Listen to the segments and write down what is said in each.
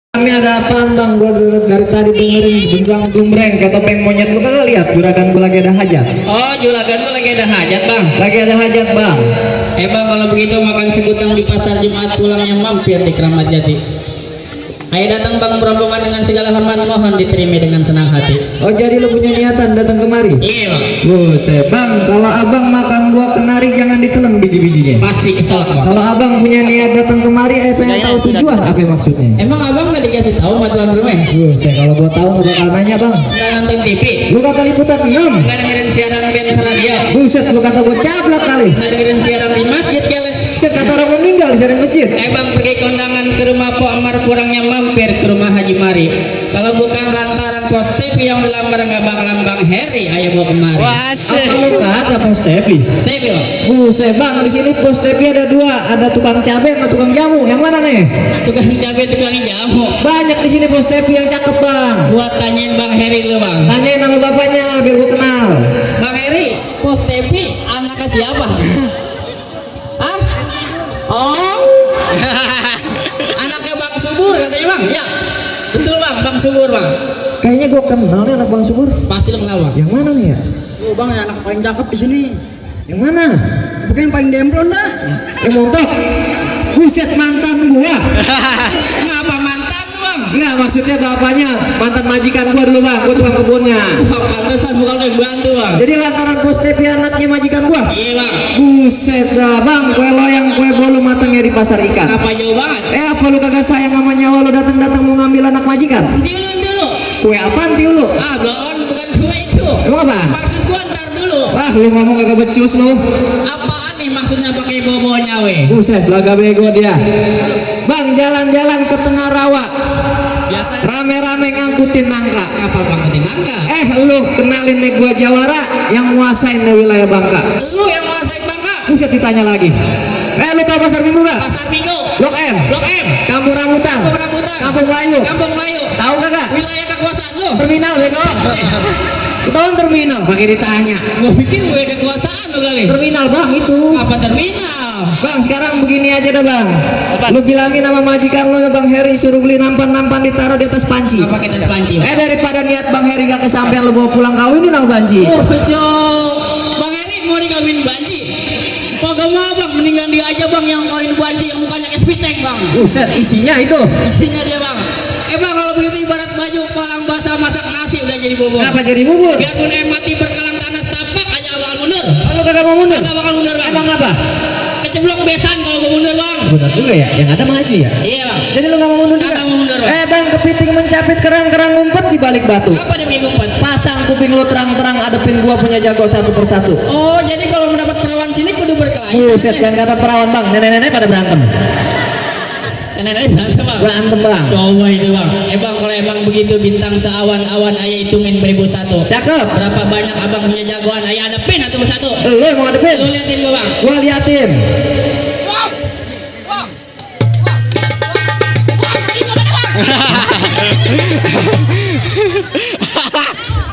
Kami ada apaan bang? Gua dari tadi dengerin jenjang jumreng kayak topeng monyet. Lu kagak lihat juragan gua lagi ada hajat? Oh, juragan lu lagi ada hajat bang? Lagi ada hajat bang. Bang, kalau begitu makan segudang di pasar Jumat pulangnya mampir di Keramat Jati. Ayo datang bang berombongan dengan segala hormat, mohon diterima dengan senang hati. Oh jadi lu punya niatan datang kemari? Iya bang. Buset bang, kalau abang makan buah kenari jangan ditelan biji-bijinya. Pasti keselak bang. Kalau abang punya niat datang kemari, pengen tahu tujuan apa maksudnya? Emang abang nggak dikasih tahu sama tuan rumah? Buset, kalau gua tahu gua bakal nanya bang. Nggak nonton TV? Lu kata liputan 6. Nggak dengerin siaran band radio? Buset, lu kata gua cablak kali. Nggak dengerin siaran di masjid keles? Buset, kata orang meninggal di siaran masjid. Bang, pergi kondangan ke rumah Pok Amar, kurangnya mampir ke rumah Haji Mari. Kalau bukan lantaran pos TV yang dilamar lambang Heri, ayo bawa kemari. Apa lu kata pos TV? Saya bilang, Buset bang, di sini pos TV ada dua, ada tukang cabai sama tukang jamu. Yang mana nih? tukang cabai, tukang jamu. Banyak di sini pos TV yang cakep bang. Buat tanyain Bang Heri dulu bang. Tanyain nama bapaknya biar gua kenal. Bang Heri, pos TV anaknya siapa? Hah? Oh, anaknya Bang Subur katanya bang. Ya, betul bang, Bang Subur bang. Kayaknya gua kenal nih anak Bang Subur. Pasti lo kenal bang. Yang mana nih ya? Oh bang, anak paling cakep di sini. Yang mana? Bukan yang paling demplon dah. Yang montok. Buset, mantan gua. Ngapa mantan lu bang? Enggak, maksudnya bapaknya mantan majikan gua dulu bang. Gua tukang kebunnya. Wah, pantesan bukan yang bantu bang. Jadi lantaran pos TV anaknya majikan gua. Iya bang. Buset dah bang, kue loyang kue bolu matangnya di pasar ikan. Kenapa jauh banget? Apa lu kagak sayang sama nyawa lu datang-datang mau ngambil anak majikan? Dulu dulu. Kue apaan tiu lu? Ah, gaon bukan gue itu. Emang apa? Maksud gua ntar dulu. Ah lu ngomong kagak becus lu. Apaan nih maksudnya pakai bawa nyawe? Buset, belaga bego dia. Bang, jalan-jalan ke tengah rawa. Biasa. Rame-rame ngangkutin nangka. Kapal pangkutin nangka. Lu kenalin nih gua Jawara yang nguasain di wilayah Bangka. Lu yang nguasain Bangka. Buset, ditanya lagi. Lu tahu pasar Minggu gak? Pasar Minggu. Blok M. Blok M. Kampung Rambutan. Kampung Rambutan. Kampung Melayu. Kampung Melayu. Tahu kagak? Wilayah kekuasaan lu. Terminal bego. Tahun terminal pakai ditanya. Gua pikir gue kekuasaan lu kali. Terminal bang itu. Apa terminal? Bang sekarang begini aja dah bang. Lu bilangin sama majikan lu Bang Heri suruh beli nampan-nampan ditaruh di atas panci. Apa kita sepanci? Daripada niat Bang Heri gak kesampean lu bawa pulang kawinin sama banci. Oh betul. Bang Heri mau dikawin banci. Kagak mau bang, mendingan dia aja bang yang kawin banci yang mukanya kespitek bang. Buset, isinya itu. Isinya dia bang. Bang kalau begitu ibarat baju palang basah masak nasi udah jadi bubur. Kenapa jadi bubur? Biarpun mati berkelang tanah setapak aja gak bakal mundur. Lu kagak mau mundur? Gak bakal mundur bang. Emang apa? Keceblok besan kalau gue mundur bang. Benar juga ya, yang ada maju ya. Iya bang. Jadi lu gak mau mundur juga? Gak mau mundur bang. Bang, kepiting mencapit kerang-kerang ngumpet di balik batu. Apa demi ngumpet? Pasang kuping lu terang-terang adepin gua punya jago satu persatu. Oh jadi kalau mendapat perawan sini kudu berkelahi. Buset, yang kata perawan bang, nenek-nenek pada berantem. Nenek berantem bang. Berantem bang. Coba itu bang. Bang kalau emang begitu bintang seawan-awan ayah hitungin 1001. Cakep. Berapa banyak abang punya jagoan ayah adepin satu persatu. Lu yang mau ngadepin? Lu liatin gua bang. Gua liatin.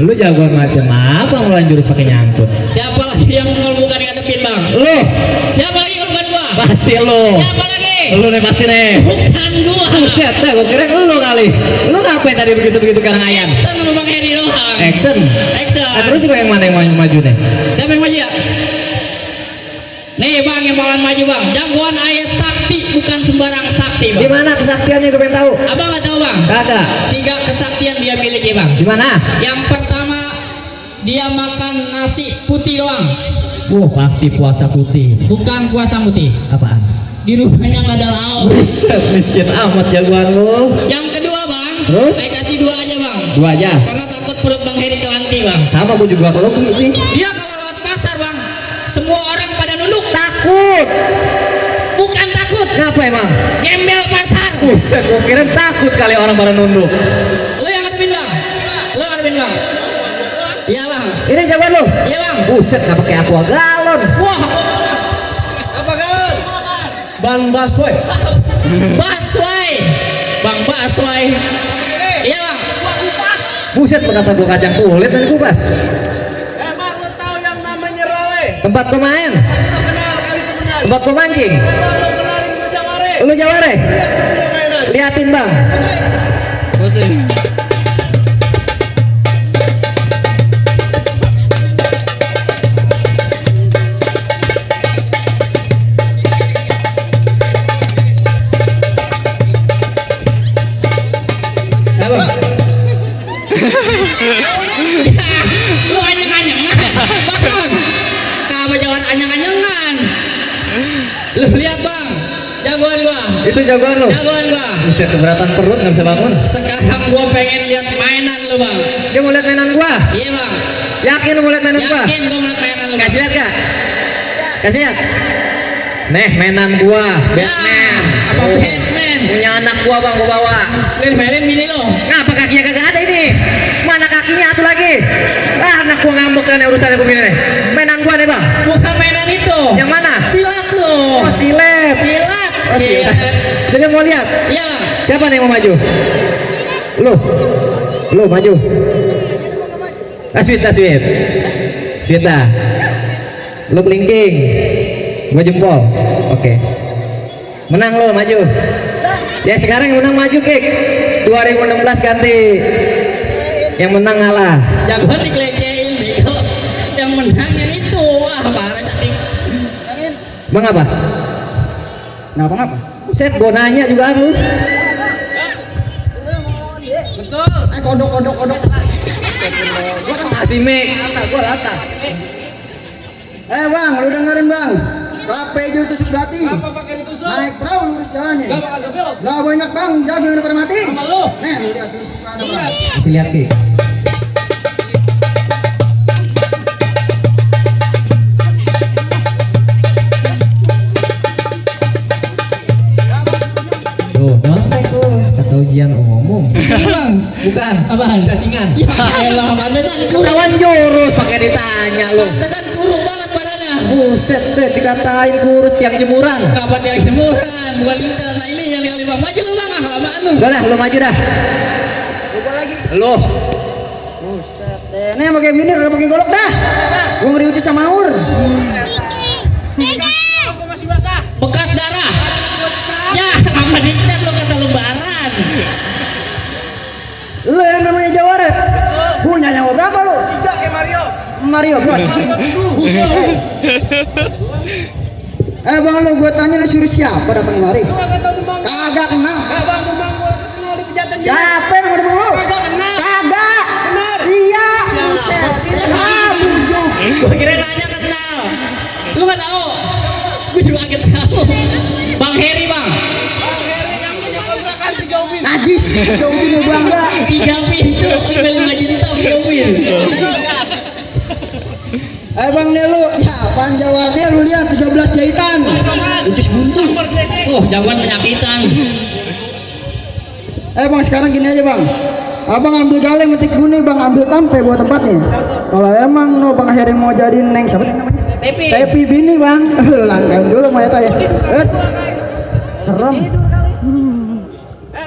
Lu jagoan macam apa ngelawan jurus pakai nyangkut? Siapa lagi yang mau bukan ngadepin bang? Lu. Siapa lagi kalau bukan gua? Pasti lu. Siapa lagi? Lu nih pasti nih. Bukan gua. Buset, gua kira lu kali. Lu ngapain tadi begitu-begitu karang ayam? Action sama bang Heri doang. Action. Action. Terus gua yang mana yang mau maju nih? Siapa yang maju ya? Nih bang yang bakalan maju bang. Jagoan ayah sakti bukan sembarang sakti Di bang. mana kesaktiannya gua pengen tahu? Abang nggak tahu bang? Kagak. 3 kesaktian dia miliki bang. Di mana? Yang pertama dia makan nasi putih doang. Pasti puasa putih. Bukan puasa putih. Apaan? Di rumahnya nggak ada lauk. Buset, miskin amat jagoan lu. Yang kedua bang. Terus? Saya kasih 2 aja bang. 2 aja. Karena takut perut bang Heri kelanti bang. Sama gua juga kalau sih. Dia kalau lewat pasar bang, semua orang pada nunduk. Takut. Bukan takut. Kenapa emang? Gembel pasar. Buset, gua kira takut kali orang pada nunduk. Lo yang ngadepin bang. Lo ngadepin bang. Iya bang. Ini jagoan lu. Iya bang. Buset, nggak pakai aqua galon. Wah. Apa galon? Ban baswe. Baswai. Bang Baswai. Iya bang. Buset, kata gua kacang kulit dan kubas. Emang lu tahu yang namanya rawe? Tempat gua main. Kenal kali sebenarnya. Tempat gua mancing. Lu kenalin gua Jaware. Lu Jaware. Lihat dulu mainan. Liatin bang. Apa? Lu anyang-anyangan. Bang. Kenapa jawab anyang-anyangan? Lu lihat bang, jagoan gua. Itu jagoan lo. Jagoan gua. Buset, keberatan perut nggak bisa bangun. Sekarang gua pengen lihat mainan lu bang. Dia mau lihat mainan gua. Iya bang. Yakin lu mau lihat mainan gua? Yakin gua ngeliat mainan lu. Kasih lihat gak? Kasih lihat. Nih mainan gua, Batman. Apa Oh, Batman? punya anak gua bang, gua bawa. Lihat mainin bini lo. Ngapa kakinya kagak ada ini? Mana kakinya atuh lagi? Ah, anak gua ngambek kan urusan aku gini nih. Mainan gua nih bang. Bukan mainan itu. Yang mana? Silat lo. Oh silet. Silat. Oh silet. Jadi mau lihat? Iya bang. Siapa nih yang mau maju? Lu maju. Aswita. Swita. Lu kelingking. Gua jempol. Oke. Menang lu maju. Ya sekarang yang menang maju Kik. 2016 ganti. Yang menang ngalah. Jangan dikelecehin bego. Yang menang yang itu. Wah parah tadi. Bang apa? Ngapa? Set gua nanya juga lu. Betul. Kodok. Gua kan Kasih mic. gua lata. Bang, lu dengerin bang. Rape jauh tusuk berarti. Apa pakai ditusuk? Naik perahu lurus jalannya. Gak bakal belok. Gak banyak bang, jago yang pada mati. Sama lu. Nih, lu lihat terus ada bang. Kasih lihat Kik. Tuh, nyontek tuh. Kata ujian umum. Bang. Bukan. Apaan? Cacingan. Ya elah pantesan kurang. Lawan jurus pakai ditanya lu. Pantesan kurung banget badannya. Buset deh dikatain kurus tiap jemuran. Kapan yang jemuran? Bukan kita. Nah ini yang kali bang. Maju lu bang. Ah lamaan lu. Udah dah, lu maju dah. Gua lagi. Lu. Buset deh. Nih pakai gini kagak pakai golok dah. Gua ngeri uji sama Ur. Aku masih basah. Bekas darah. Ya apa dicat lu kata lebaran. Lu yang namanya jawara. Punya nyawa berapa lu? 3 kayak Mario bros. Bang lu gua tanya lu suruh siapa datang kemari? Kagak kenal. Siapa yang udah mau? Kagak kenal. Kagak. Benar. Iya. Gua kira nanya kenal. Lu nggak tahu. Gua juga agak tahu. Bang Heri bang. Najis. Jauh ini bangga. 3 pintu. Email 5 juta 3 pintu. Bang nih lu, siapaan jawabannya lu lihat 13 jahitan. Ucus buntu. Jawaban penyakitan. Bang sekarang gini aja bang. Abang ambil galeng metik buni bang, ambil tampe buat tempatnya. Kalau emang no bang akhirnya mau jadi neng siapa namanya? Tepi bini bang. Langgang dulu mau ya tanya. Serem.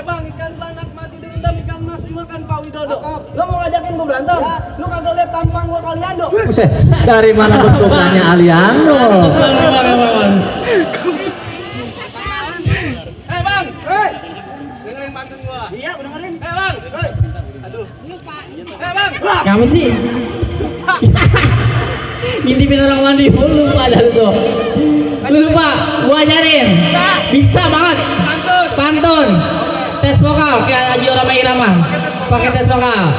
Bang, ikan banyak mati direndam, ikan mas dimakan Pak Widodo. Lo mau ngajakin gue berantem? Lo kagak lihat tampang gue kalian dong? Buset, dari mana bentukannya Aliando? Bang, dengerin pantun gua. Iya, dengerin. Bang, aduh. Bang. Kami sih. Ngintipin orang mandi, lu lupa dah lu tuh. Lu lupa, gua ajarin. Bisa banget. Pantun. Tes vokal kayak Haji Rama Irama. Pakai tes vokal.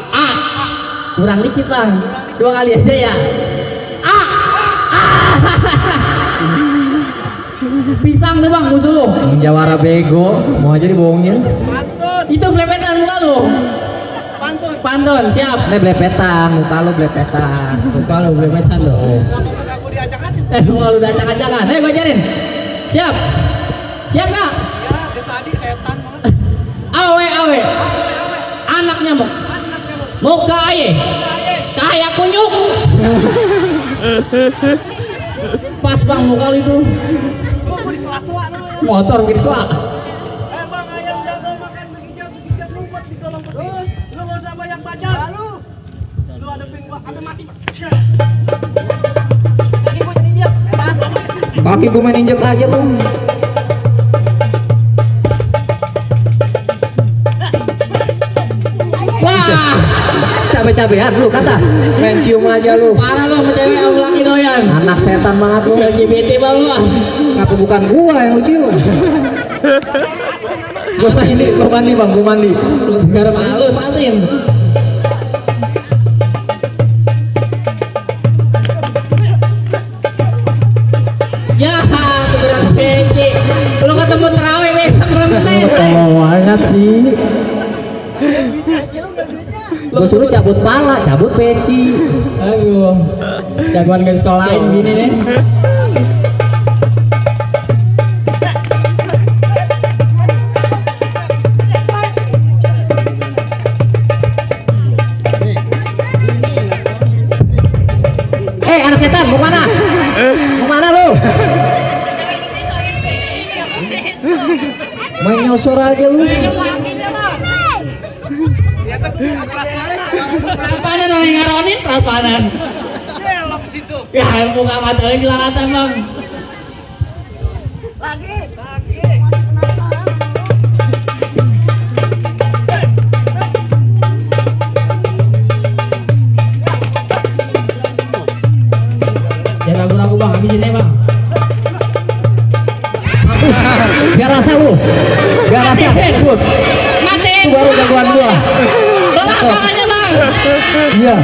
A. Kurang dikit bang. 2 kali aja ya. A. Pisang tuh bang musuh lu. Jawara bego, mau aja dibohongin. Itu belepetan muka lu. Pantun, siap. Ini blepetan, muka lu blepetan. Muka lu belepetan lo. Muka lu udah acak-acakan. Gua ajarin. Siap. Siap gak? Awe. Anak nyamuk. Muka aye. Kayak kunyuk. Pas bang muka lu itu. Motor di sela. Bang, ayam jago makan begijat lumpet di kolam peti. Lu gak usah banyak baca. Lu hadapin gua, sampai mati. Kaki gua jadi injak. Kaki gue main injek aja tuh. Wah, Cabe-cabean lu kata. Main cium aja lu. parah lu sama cewek yang laki doyan. Anak setan banget lu. LGBT bang lu. Ngapa bukan gua yang lu cium? Gua mandi bang, gua mandi. Gara malu salin. Ya, tuh berat peci. Lu ketemu terawih besok belum menit. banget sih. Gua suruh cabut pala, cabut peci. Aduh, jagoan ke sekolah lain gini nih. Anak setan, mau mana? Mau mana lu? Main nyosor aja lu. Transparan orang yang ngaronin, transparan. Belok ke situ. Ya, muka matanya kelihatan bang. Lagi. Jangan ragu-ragu bang, habisin aja bang. Biar rasa lu. Biar rasa. Matiin. Itu baru jagoan gua. Belakangannya bang. Iya.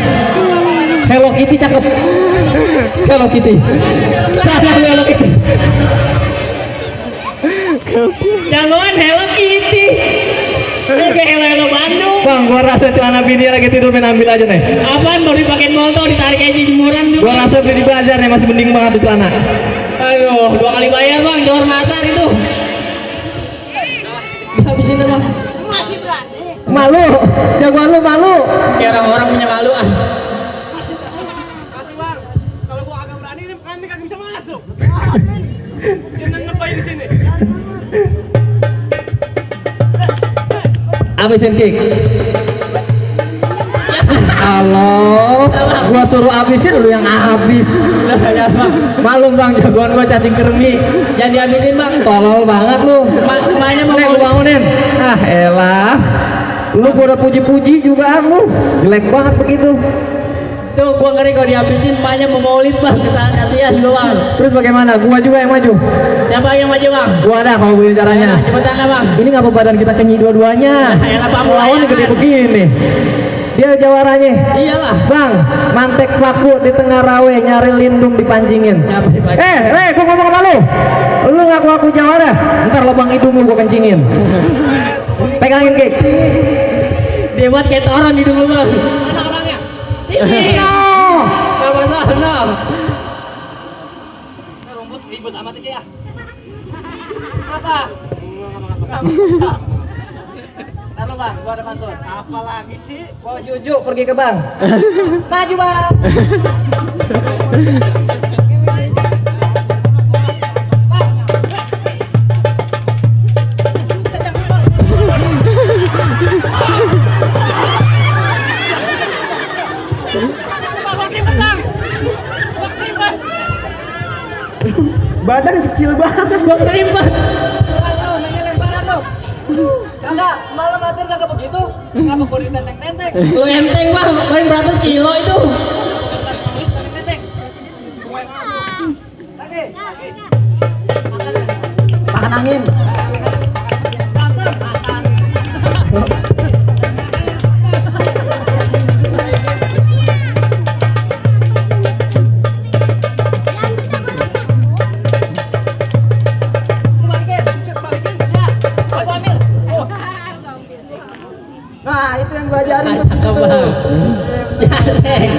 Hello Kitty cakep. Hello Kitty. Sadar Hello Kitty. Jagoan Hello Kitty. Kayak Hello Bandung. Bang, gua rasa celana bini lagi tidur main ambil aja nih. Apaan baru dipakein motor ditarik aja jemuran tuh. Gua rasa beli di bazar nih masih mending banget tuh celana. Aduh, 2 kali bayar bang, Johor Masar itu. Habisin aja bang. Malu. Jagoan lu malu. Kayak orang-orang punya malu ah. Kasih bang. Kalau gua agak berani nih kan kagak bisa masuk. Jangan ngapain di sini. Abisin kick. Halo, gua suruh abisin lu yang habis. Malu bang, jagoan gua cacing kermi. Jangan dihabisin bang. Tolol banget lu. Mainnya mau Nih gua bangunin. Ah elah. Lu gua udah puji-puji juga lu. Jelek banget begitu. Tuh gua ngeri kalau dihabisin mainnya mau maulid bang. Kasihan gua bang. Terus bagaimana? Gua juga yang maju. Siapa yang maju bang? Gua ada kalau begini caranya. Cepetan lah bang. Ini ngapa badan kita kenyi dua-duanya? Elah bang, Lawannya gede begini. Dia jawaranya. Iyalah. Bang, mantek paku di tengah rawe nyari lindung dipancingin. Siapa dipancing? Gua ngomong sama lu. Lu ngaku-ngaku jawara. Ntar lubang hidung lu gua kencingin. Pegangin kick. Dia buat kayak toron hidung lu bang. Mana orangnya? Ini. Gak masalah. Rumput ribut amat aja ya. Apa? Taruh bang, gua ada pantun. Apa lagi sih? Mau jujuk pergi ke bang. Maju bang. Badan kecil banget. Gua keselimpet. Kagak, semalam latihan kagak begitu. Kenapa gua ditenteng-tenteng? Lu enteng bang, paling 100 kilo itu. Lagi. Tahan angin. Nah, itu yang gua ajarin tuh. Cakep bang. Jandeng.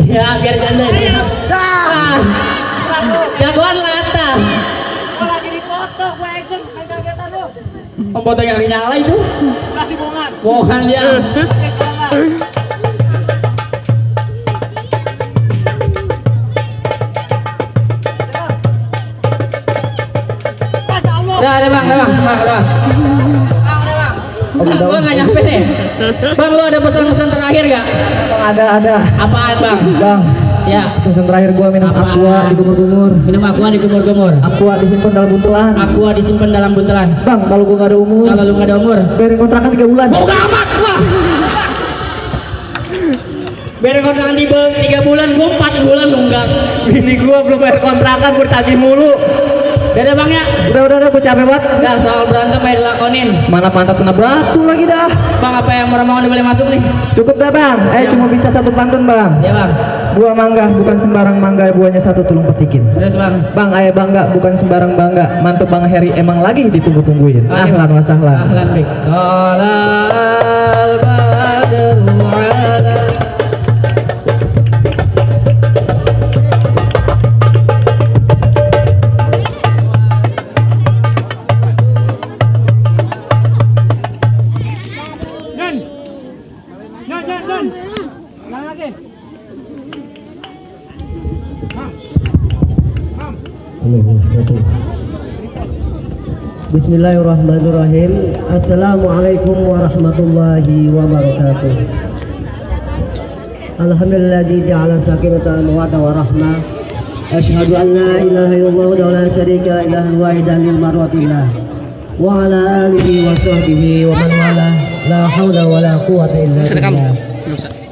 Ya biar jandeng. Dah. Jagoan lata. Gua lagi dipoto, gua action kaget-kagetan lu. Pemfoto yang lagi nyala itu. Lagi bohongan. Bohongan dia. Oke, sekarang. Masya Allah. Udah ada bang, bang. Gua nggak nyampe nih. Bang, lu ada pesan-pesan terakhir gak? Ada. Apaan bang? Bang, Ya, season terakhir gua minum Apaan? aqua di gumur-gumur. minum aqua di gumur-gumur. Aqua disimpan dalam buntelan. Aqua disimpan dalam buntelan. Bang, kalau gua gak ada umur, Kalau lu nggak ada umur, bayarin kontrakan 3 bulan. boga amat gua. Biar kontrakan 3 bulan, gua 4 bulan nunggak. Bini gua belum bayar kontrakan, bertagih mulu. Dadah bang ya. Udah, gue capek banget. Dah soal berantem aja dilakonin. Mana pantat kena batu lagi dah. Bang apa yang murah-murah boleh masuk nih? Cukup dah bang. Cuma bisa satu pantun bang. Ya bang. Buah mangga bukan sembarang mangga, buahnya satu tolong petikin. Terus bang. Bang, ayah bangga bukan sembarang bangga. Mantu Bang Heri emang lagi ditunggu-tungguin. Ahlan wa sahlan. Ahlan bik. Talal badru ala. Bismillahirrahmanirrahim. Assalamualaikum warahmatullahi wabarakatuh. Alhamdulilladzi ja'ala sakinatan wa warahmah. Asyhadu an la ilaha illallah wa la syarika lahu wahidan lil marwatillah. Wa ala alihi wa sahbihi wa man wala. La haula wa la quwwata illa billah.